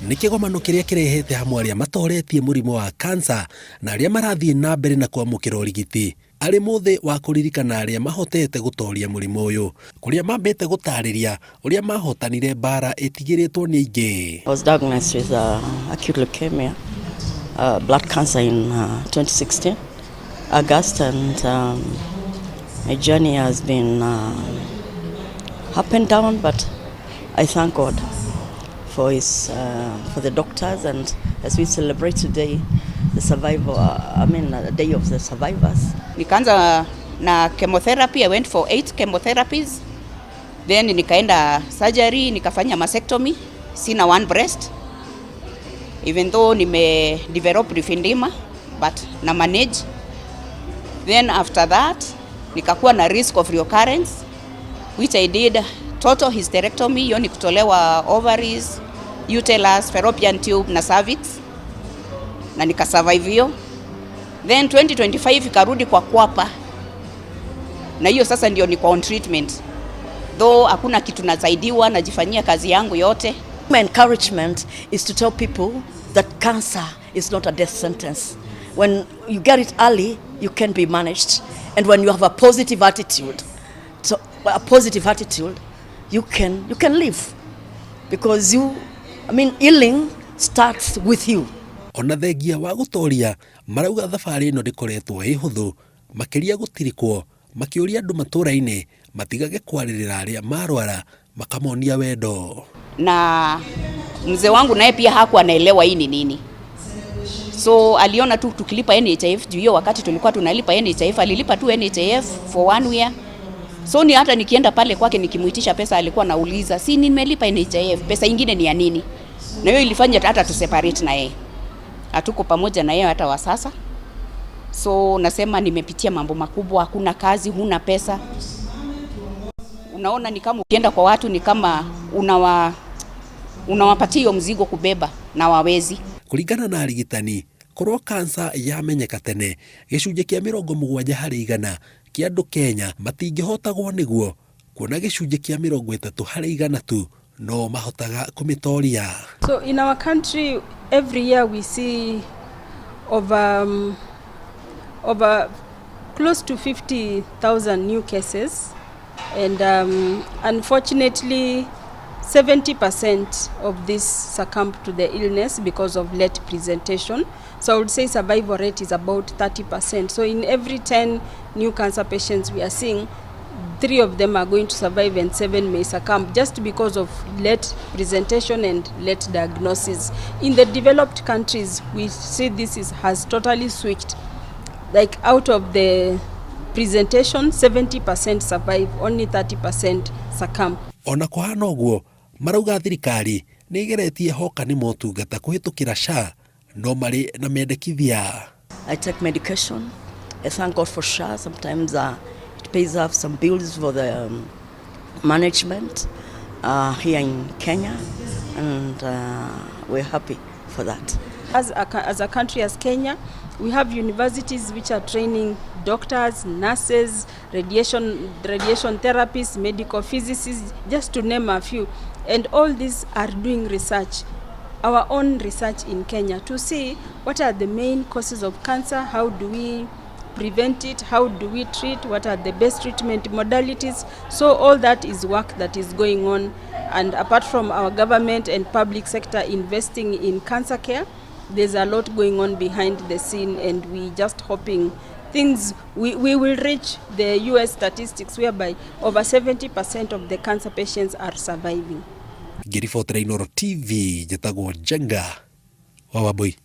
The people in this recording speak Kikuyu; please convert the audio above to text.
Nĩ kĩgomano kĩrĩa kĩrehete hamwe arĩa matoretie mũrimũ wa kansa na arĩa marathiĩ na mbere na kwamũkĩra ũrigiti. Arĩ mũthĩ wa kũririkana arĩa mahotete gũtoria mũrimũ ũyũ, kũrĩa mambĩte gũtarĩria ũrĩa mahotanire mbara ĩtigĩrĩtwo nĩ aingĩ. I was diagnosed with acute leukemia, blood cancer in 2016, August, and my journey has been up and down, but I thank God for the doctors, and as we celebrate today, the survival, I mean, the day of the survivors. Nikaanza na chemotherapy, I went for eight chemotherapies. Then nikaenda surgery, nikafanya mastectomy, sina one breast. Even though nime develop lymphedema, but na manage. Then after that, nikakuwa na risk of recurrence, which I did total hysterectomy, hiyo ni kutolewa ovaries, uterus, fallopian tube na cervix, na nikasurvive hiyo. Then 2025 ikarudi kwa kwapa, na hiyo sasa ndio niko on treatment, though hakuna kitu nasaidiwa, najifanyia kazi yangu yote. My encouragement is to tell people that cancer is not a death sentence. When you get it early, you can be managed. And when you have a positive attitude, so a positive attitude, you can live. Because you, I mean, healing starts with you. Ona thengia wa gũtoria marauga thabarĩ ĩno ndĩkoretwo ĩ hũthũ, makĩria gũtirikwo, makĩũria andũ matũũra-inĩ matigage kwarĩrĩra arĩa marwara, makamonia wendo. Na mzee wangu naye pia hakuwa anaelewa hii ni nini, so aliona tu tukilipa NHIF juu hiyo wakati tulikuwa tunalipa NHIF, alilipa tu NHIF for one year. So ni hata nikienda pale kwake nikimuitisha pesa alikuwa nauliza, "Si nimelipa NHIF, pesa ingine ni ya nini?" Na hiyo ilifanya hata tu separate na yeye, hatuko pamoja na yeye hata wa sasa. So nasema nimepitia mambo makubwa, hakuna kazi, huna pesa. Unaona ni kama ukienda kwa watu ni kama unawapatia hiyo mzigo kubeba na wawezi. Kũringana na arigitani, korwo kansa yamenyeka tene, gĩcunjĩ kĩa 70% kĩa andũ Kenya matingĩhotagwo nĩguo, kuona gĩcunjĩ kĩa 30% tu no mahotaga kũmĩtoria. So in our country, every year we see over close to 50,000 new cases, and unfortunately, 70% of these succumb to the illness because of late presentation. So I would say survival rate is about 30%. So in every 10 new cancer patients we are seeing, three of them are going to survive and seven may succumb just because of late presentation and late diagnosis. In the developed countries, we see this has totally switched. Like out of the presentation, 70% survive, only 30% succumb. Ona kũhana ũguo, marauga thirikari nĩ ĩgeretie hoka nĩ motungata kũhĩtũkĩra SHA, no marĩ na mendekithia. I take medication. I thank God for SHA. Sometimes it pays off some bills for the management here in Kenya, and we're happy for that. As a country as Kenya, we have universities which are training doctors, nurses, radiation therapists, medical physicists, just to name a few. And all these are doing research, our own research in Kenya, to see what are the main causes of cancer, how do we prevent it, how do we treat, what are the best treatment modalities. So all that is work that is going on. And apart from our government and public sector investing in cancer care, there's a lot going on behind the scene, and we just hoping things we will reach the US statistics whereby over 70% of the cancer patients are surviving. Ngĩribotera Inooro TV, njĩtagwo Njenga wa Wambui.